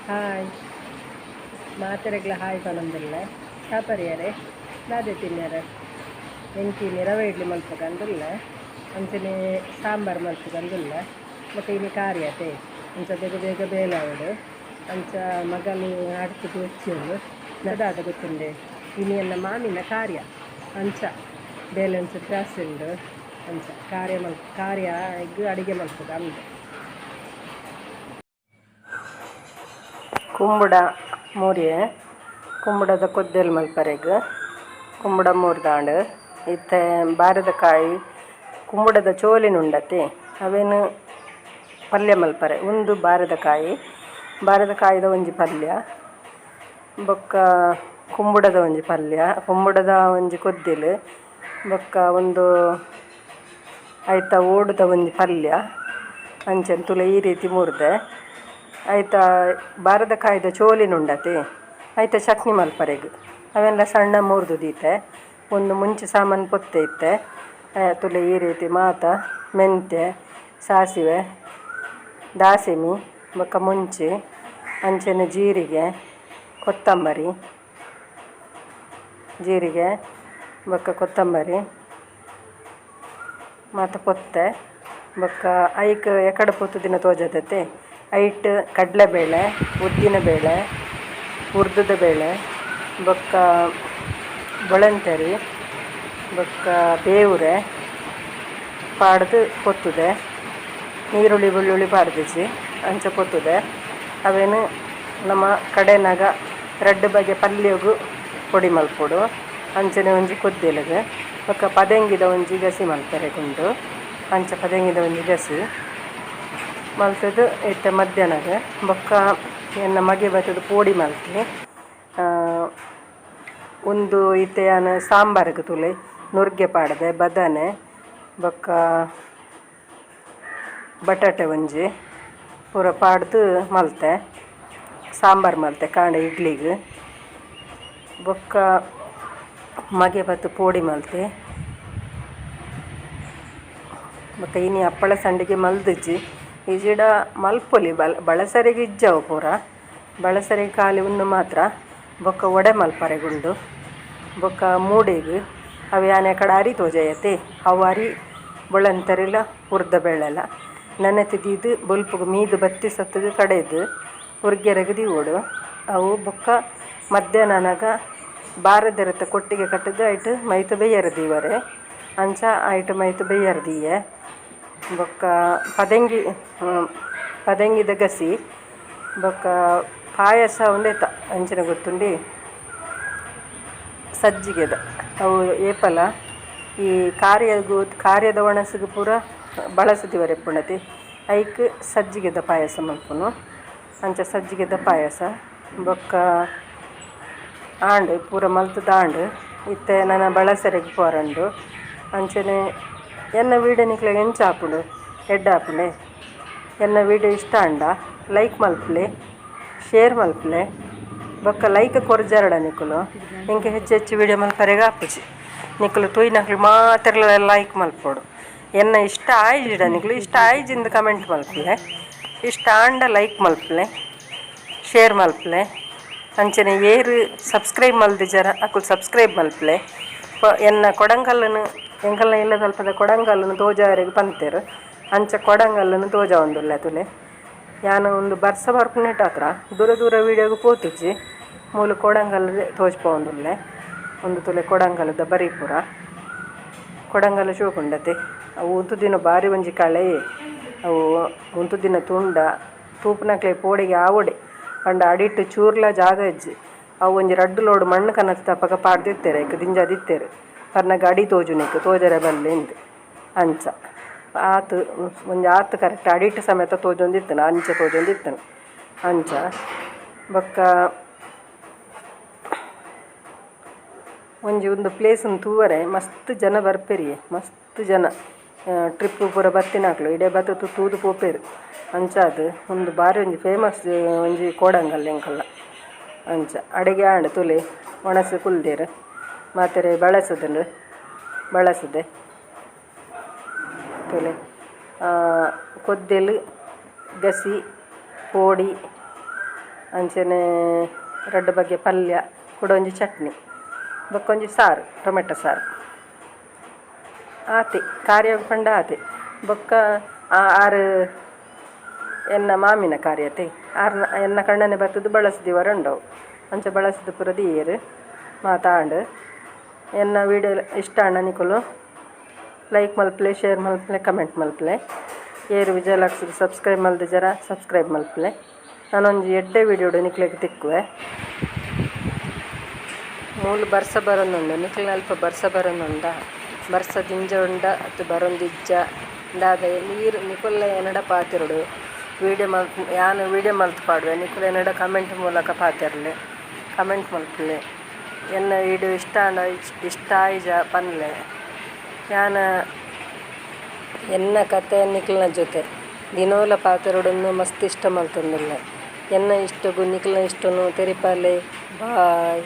Hi ಮಾತೆರೆಗ್ಲ hi ಪನೊಂದುಲ್ಲೆ ಚಾಪರಿಯರೆ ದಾದೆ ತಿನ್ಯರೆ ಎಂಕಿ ರವೆ ಇಡ್ಲಿ ಮಲ್ಪುಗಂದುಲ್ಲೆ ಅಂಚನೆ ಸಾಂಬಾರ್ ಮಲ್ಪುಗಂದುಲ್ಲೆ ಬೊಕ ಇನಿ ಕಾರ್ಯತೆ ಅಂಚ ಬೇಗ ಬೇಗ ಬೇಲೆ ಆವೊಡು ಅಂಚ ಮಗಲು ಅಡ್ತುದು ಹೆಚ್ಚಿಯೊಂದು ದಾದ ಗೊತ್ತುಂಡೆ ಇನಿ ಎನ್ನ ಮಾಮಿನ ಕಾರ್ಯ ಅಂಚ ಬೇಲೆ ಒಂಚೂರು ಜಾಸ್ತಿ ಉಂಡು ಅಂಚ ಕಾರ್ಯ ಮಲ್ ಕಾರ್ಯ ಎಗ್ ಅಡಿಗೆ ಮಲ್ಪುಗ ಅಂದ್. ಕುಂಬುಡ ಮೂರಿಯೆ ಕುಂಬುಡದ ಕೊದ್ದೆಲ್ ಮಲ್ಪರೆಗ್ ಕುಂಬುಡ ಮೂರ್ದಾಂಡ್ ಇತ್ತೆ ಬಾರೆದ ಕಾಯಿ ಕುಂಬುಡದ ಚೋಲಿನ ಉಂಡತೆ ಅವೆನ್ ಪಲ್ಯ ಮಲ್ಪರೆ. ಉಂದು ಬಾರೆದ ಕಾಯಿ, ಬಾರೆದ ಕಾಯಿದ ಒಂಜಿ ಪಲ್ಯ ಬೊಕ್ಕ ಕುಂಬುಡದ ಒಂಜಿ ಪಲ್ಯ, ಕುಂಬುಡದ ಒಂಜಿ ಕೊದ್ದೆಲ್ ಬೊಕ್ಕ ಉಂದು ಐತ ಓಡುದ ಒಂಜಿ ಪಲ್ಯ. ಅಂಚನೆ ತೂಲೆ ಈ ರೀತಿ ಮೂರ್ದೆ. ಐತ ಬಾರೆದ ಕಾಯಿದ ಚೋಲಿನ ಉಂಡತೆ ಐತ ಚಟ್ನಿ ಮಲ್ಪರೆಗ್ ಅವೆಲ್ಲ ಸಣ್ಣ ಮೂರ್ದು ದೀತೆ. ಒಂದು ಮುಂಚಿ ಸಾಮಾನು ಪೊತ್ತೆ ಇತ್ತೆ. ತೂಲೆ ಈ ರೀತಿ ಮಾತ ಮೆಂತೆ, ಸಾಸಿವೆ, ದಾಸಿಮಿ ಬೊಕ್ಕ ಮುಂಚಿ, ಅಂಚನೆ ಜೀರಿಗೆ, ಕೊತ್ತಂಬರಿ, ಜೀರಿಗೆ ಬೊಕ್ಕ ಕೊತ್ತಂಬರಿ ಮಾತ ಪೊತ್ತೆ. ಬೊಕ್ಕ ಐಕ್ ಎಕಡೆ ಪೊತ್ತುದಿನ ತೋಜದತೆ. ಐಟ್ ಕಡಲೆಬೇಳೆ, ಉದ್ದಿನಬೇಳೆ, ಉರ್ದುದ ಬೇಳೆ ಬೊಕ್ಕ ಬೊಳಂತೆರಿ ಬೊಕ್ಕ ಬೇವುರೆ ಪಾಡ್ದು ಪೊತ್ತುದೆ. ನೀರುಳ್ಳಿ ಬೆಳ್ಳುಳ್ಳಿ ಪಾಡ್ದಿಜಿ, ಅಂಚ ಪೊತ್ತುದೆ. ಅವೆನ್ ನಮ ಕಡೆನಗ ರಡ್ಡ್ ಬಗೆ ಪಲ್ಯಗ್ ಪೊಡಿ ಮಲ್ಪೊಡು. ಅಂಚನೆ ಒಂಜಿ ಕೊದ್ದೆಲುಗ್ ಬೊಕ್ಕ ಪದೆಂಗಿದ ಒಂಜಿ ಗಸಿ ಮಲ್ಪೆರೆಗುಂಡು. ಅಂಚ ಪದೆಂಗಿದ ಒಂಜಿ ಗಸಿ ಮಲ್ತುದು ಇತ್ತೆ ಮಧ್ಯಾಹ್ನಗ್ ಬೊಕ್ಕ ಎನ್ನ ಮಗೆ ಬತ್ತುದು ಪೋಡಿ ಮಲ್ತೆ. ಉಂದು ಇತ್ತೆ ಯಾನ್ ಸಾಂಬಾರ್ಗ್ ತೂಲೆ ನುರ್ಗೆ ಪಾಡ್ದೆ, ಬದನೆ ಬೊಕ್ಕ ಬಟಾಟೆ ಒಂಜಿ ಪೂರ ಪಾಡ್ದು ಮಲ್ತೆ, ಸಾಂಬಾರ್ ಮಲ್ತೆ ಕಾಂಡೆ ಇಡ್ಲಿಗ್. ಬೊಕ್ಕ ಮಗೆ ಬತ್ತು ಪೋಡಿ ಮಲ್ತೆ. ಬೊಕ್ಕ ಇನಿ ಹಪ್ಪಳ ಸಂಡಿಗೆ ಮಲ್ದಿಜ್ಜಿ. ಇಜಿಡ ಮಲ್ಪೊಲಿ, ಬಲ ಬಳಸರೆಗ್ ಇಜ್ಜವು ಪೂರ, ಬಳಸರೆಗ್ ಖಾಲಿ ಉಂದು ಮಾತ್ರ. ಬೊಕ್ಕ ವಡೆ ಮಲ್ಪರೆಗುಂಡು. ಬೊಕ್ಕ ಮೂಡೆಗ್ ಅವು ಯಾನ್ ಎಕಡೆ ಅರಿ ತೋಜಾಯತೆ, ಅವು ಅರಿ ಬೊಳಂತರಿಲ ಉರ್ದ ಬೇಳೆಲ ನೆನೆತ್ ದೀದ್ ಬೊಲ್ಪುಗು ಮೀದ್ ಬತ್ತಿ ಸತ್ತುದು ಕಡೆದು ಉರ್ಗೆರೆಗ್ ದೀವೊಡು ಅವು. ಬೊಕ್ಕ ಮಧ್ಯಾಹ್ನ ಆನಗ ಬಾರೆದಿರತ ಕೊಟ್ಟಿಗೆ ಕಟ್ಟುದು ಐಟ್ ಮೈತ್ ಬೇಯರೆ ದೀವರೆ. ಅಂಚ ಐಟ್ ಮೈತ್ ಬೇಯರೆ ದೀಯೆ. ಬೊಕ್ಕ ಪದೆಂಗಿ, ಪದೆಂಗಿದ ಗಸಿ ಬೊಕ್ಕ ಪಾಯಸ ಉಂದೆತ ಅಂಚಿನ ಗೊತ್ತುಂಡಿ ಸಜ್ಜಿಗೆದ. ಅವು ಏಪಲ ಈ ಕಾರ್ಯಗ್ ಕಾರ್ಯದ ಒಣಸುಗು ಪೂರ ಬಳಸುದಿವರೆ ಇಪ್ಪುಂಡತೆ, ಐಕ್ ಸಜ್ಜಿಗೆದ ಪಾಯಸ ಮಲ್ಪುನು. ಅಂಚ ಸಜ್ಜಿಗೆದ ಪಾಯಸ ಬೊಕ್ಕ ಆಂಡ್ ಪೂರ ಮಲ್ತುದು ಆಂಡ್. ಇತ್ತೆ ನನ ಬಳಸರೆಗ್ ಪೋರಂಡು. ಅಂಚನೆ ಎನ್ನ ವೀಡಿಯೋ ನಿಕ್ಲೆಗ್ ಎಂಚ ಆಪುಂಡು? ಎಡ್ಡೆ ಆಪುಂಡೆ? ಎನ್ನ ವೀಡಿಯೋ ಇಷ್ಟ ಆಂಡ ಲೈಕ್ ಮಲ್ಪುಲೆ, ಶೇರ್ ಮಲ್ಪುಲೆ. ಬೊಕ್ಕ ಲೈಕ್ ಕೊರ್ಜರಡ ನಿಕುಲು ಎಂಕ್ ಹೆಚ್ಚು ಹೆಚ್ಚು ವೀಡಿಯೋ ಮಲ್ಪರೆಗ್ ಆಪುಜಿ. ನಿಕುಲು ತೂಯಿನಕ್ಲು ಮಾತೆರ್ಲ ಲೈಕ್ ಮಲ್ಪೊಡು. ಎನ್ನ ಇಷ್ಟ ಆಯಿಜಿಡ ನಿಕುಲು ಇಷ್ಟ ಆಯಿಜಿಂದ್ ಕಮೆಂಟ್ ಮಲ್ಪುಲೆ. ಇಷ್ಟ ಆಂಡ ಲೈಕ್ ಮಲ್ಪುಲೆ, ಶೇರ್ ಮಲ್ಪುಲೆ. ಅಂಚನೆ ಏರ್ ಸಬ್ಸ್ಕ್ರೈಬ್ ಮಲ್ದಿಜರ ಅಕುಲು ಸಬ್ಸ್ಕ್ರೈಬ್ ಮಲ್ಪುಲೆ. ಎನ್ನ ಕೊಡಂಗಲ್ಲನು ಎಂಕಲ್ನ ಇಲ್ಲದಲ್ಪದ ಕೊಡಂಗಲ್ಲನು ತೋಜಾವರೆಗ್ ಪಂತೆರ್. ಅಂಚ ಕೊಡಂಗಲ್ಲನು ತೋಜಾವೊಂದುಲ್ಲೆ ತೂಲೆ. ಯಾನ್ ಉಂದು ಬರ್ಸ ಬರ್ಪುನೆಟಾತ್ರ ದೂರ ದೂರ ವೀಡಿಯೋಗ್ ಪೋತುಜಿ. ಮೂಲು ಕೊಡಂಗಲ್ ತೋಜ್ಪಾವೊಂದುಲ್ಲೆ. ಉಂದು ತೂಲೆ ಕೊಡಂಗಲ್ದ ಬರಿ ಪೂರ. ಕೊಡಂಗಲ್ ಶೋಕುಂಡತೆ. ಅವು ಉಂತುದಿನ ಬಾರಿ ಒಂಜಿ ಕಳೆ. ಅವು ಉಂತುದಿನ ತೂಂಡ ತೂಪುನಕ್ಲೆ ಪೋಡಿಗೆ ಆವೊಡೆ. ಪಂಡ ಅಡಿಟ್ ಚೂರ್ಲ ಜಾಗ ಇಜ್ಜಿ. ಅವು ಒಂಜಿ ರಡ್ಡ್ ಲೋಡ್ ಮಣ್ಣು ಕನತ್ ಅಪಗ ಪಾಡ್ದಿತ್ತೆರ್, ಐಕ್ ದಿಂಜಾದಿತ್ತೆರ್. ಪರ್ನಗ ಅಡಿ ತೋಜುನೆಕ್ ತೋಜರೆ ಬಲ್ಲಿ ಇಂದ್. ಅಂಚ ಆತ್ ಒಂಜಿ ಆತ್ ಕರೆಕ್ಟ್ ಅಡಿಟ್ ಸಮೇತ ತೋಜೊಂದಿತ್ತುಂಡು, ಅಂಚ ತೋಜೊಂದಿತ್ತುಂಡು ಅಂಚ. ಬೊಕ್ಕ ಒಂಜಿ ಉಂದು ಪ್ಲೇಸ್ ನ್ ತೂವರೆ ಮಸ್ತ್ ಜನ ಬರ್ಪೆರಿಯೆ, ಮಸ್ತ್ ಜನ ಟ್ರಿಪ್ ಪೂರ ಬತ್ತಿನಕುಲು ಇಡೆ ಬತ್ತುದು ತೂದು ಪೋಪೆರ್. ಅಂಚಾದ್ ಉಂದು ಬಾರಿ ಒಂಜಿ ಫೇಮಸ್ ಒಂಜಿ ಕೋಡಂಗಲ್ ಎಂಕಲ್ನ. ಅಂಚ ಅಡಿಗೆ ಆಂಡ್ ತೂಲೆ, ಒಣಸ್ ಕುಲ್ದೆರ್ ಮಾತೆರೆ ಬಳಸುದುಂಡು ಬಳಸುದೆ. ತೂಲೆ ಕೊದ್ದೆಲ್, ಗಸಿ, ಪೋಡಿ. ಅಂಚನೆ ರಡ್ಡ್ ಬಗೆ ಪಲ್ಯ ಕುಡೊಂಜಿ ಚಟ್ನಿ ಬೊಕೊಂಜಿ ಸಾರು, ಟೊಮೆಟೊ ಸಾರು. ಆತೆ ಕಾರ್ಯ ಪಂಡ ಆತೆ. ಬೊಕ್ಕ ಆರ್ ಎನ್ನ ಮಾಮಿನ ಕಾರ್ಯ ಅತೆ ಆರ್ನ ಎನ್ನ ಕಂಡನೆ ಬತ್ತುದು ಬಳಸ್ ದೀವರೆ ಉಂಡು ಅವು ಅಂಚ ಬಳಸ್‌ದ್ ಪೂರ ದೀಯೆರ್ ಮಾತ ಆಂಡ್. ಎನ್ನ ವೀಡಿಯೋ ಇಷ್ಟ ಆಂಡ ನಿಕುಲು ಲೈಕ್ ಮಲ್ಪುಲೆ, ಶೇರ್ ಮಲ್ಪುಲೆ, ಕಮೆಂಟ್ ಮಲ್ಪುಲೆ. ಏರ್ ವಿಜಯ ಲಾಕ್ಸ್ ಸಬ್ಸ್ಕ್ರೈಬ್ ಮಲ್ದಿಜರ ಸಬ್ಸ್ಕ್ರೈಬ್ ಮಲ್ಪುಲೆ. ನನೊಂಜಿ ಎಡ್ಡೆ ವೀಡಿಯೋಡು ನಿಕ್ಲೆಗ್ ತಿಕ್ಕುವೆ. ಮೂಲು ಬರ್ಸ ಬರೊಂದುಂಡು, ನಿಕಲ್ನಲ್ಪ ಬರ್ಸ ಬರೊಂದುಂಡ? ಬರ್ಸ ದಿಂಜ ಉಂಡ ಅತ್ ಬರೊಂದಿಜ್ಜ ದಾದ ಈರ್ ನಿಕುಲ್ಲ ಎನಡ ಪಾತೆರೊಡು. ವೀಡಿಯೊ ಮಲ್ತ್ ಯಾನ್ ವೀಡಿಯೊ ಮಲ್ತ್ ಪಾಡುವೆ ನಿಕುಲು ಎನಡ ಕಮೆಂಟ್ ಮೂಲಕ ಪಾತೆರ್ಲೆ ಕಮೆಂಟ್ ಮಲ್ಪುಲೆ. ಎನ್ನ ವೀಡಿಯೊ ಇಷ್ಟ ಆಂಡ ಇಷ್ಟ ಆಯಿಜ ಪನ್ಲೆ. ಯಾನ್ ಎನ್ನ ಕತೆ ನಿಕಲ್ನ ಜೊತೆ ದಿನೋಲ ಪಾತೆರೊಡುಂದು ಮಸ್ತ್ ಇಷ್ಟ ಮಲ್ತೊಂದುಲ್ಲೆ. ಎನ್ನ ಇಷ್ಟೊಗು ನಿಕಲ್ನ ಇಷ್ಟೊನು ತೆರಿಪಾಲೆ. ಬಾಯ್.